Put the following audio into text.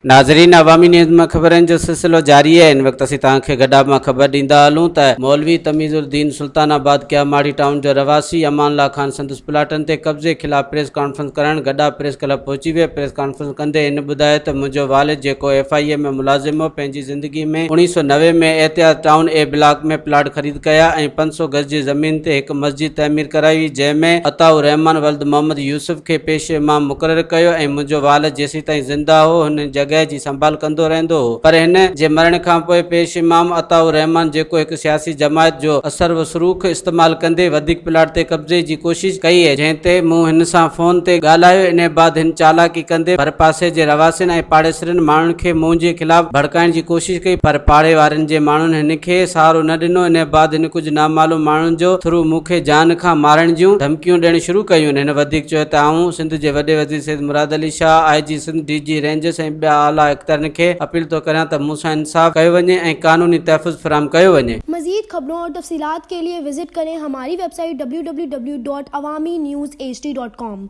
ناظرين عوامي نيوز مان خبرن جو سلسلو جاري آهي هن وقت اسين توهان کي گڏاب مان خبر ڏيندا هلون ته مولوي تميز الدين سلطان آباد ڪياماڙي ٽائون جو رهواسي امان الله خان سندس پلاٽن تي قبضي خلاف پريس ڪانفرنس ڪرڻ گڏاب پريس ڪلب پهچي ويو پريس ڪانفرنس ڪندي هن ٻڌايو ته منهنجو والد جيڪو ايف I اي ۾ ملازم هو پنهنجي زندگي ۾ 1990 ۾ Ittehad town A block ۾ plot خريد ڪيا ۽ 500 گز جي زمين تي هڪ مسجد تعمير ڪرائي هئي جنهن ۾ عطاء الرحمان ولد محمد يوسف کي پيش امام مقرر ڪيو ۽ منهنجو والد جيسيتائين زنده هو هن جڳهه جي سنڀال ڪندو رهندو هو پر هن جي مرڻ کان پوء پيش امام عطاء الرحمان جيڪو هڪ سياسي جماعت جو اثر و رسوخ استعمال ڪندي وڌيڪ پلاٽ تي قبضي جي ڪوشش ڪئي جنهن تي مون هن سان فون تي ڳالهايو انهي بعد هن چالاڪي ڪندي ڀرپاسي جي رهواسين ۽ پاڙيسرين ماڻهن کي منهنجي خلاف ڀڙڪائڻ جي ڪوشش ڪئي پر پاڙي وارن جي ماڻهن هن کي سهارو نه ڏنو انهي بعد هن ڪجهه نامعلوم ماڻهن جو ٿرو مون کي جان کان مارڻ جون ڌمڪيون ڏيڻ شروع ڪيون. هن وڌيڪ چيو ته آئون سنڌ جي وڏي وزير Syed Murad Ali Shah, I G Sindh, D G rangers ۽ ٻيا اعليٰ اختيارين کي اپيل ٿو ڪريان ته مون سان انصاف ڪيو وڃي ۽ قانوني تحفظ فراهم ڪيو وڃي. مزيد خبرون اور تفصيلات کے لئے وزٽ ڪرين ھماري website W W W dot Awami news H D dot com.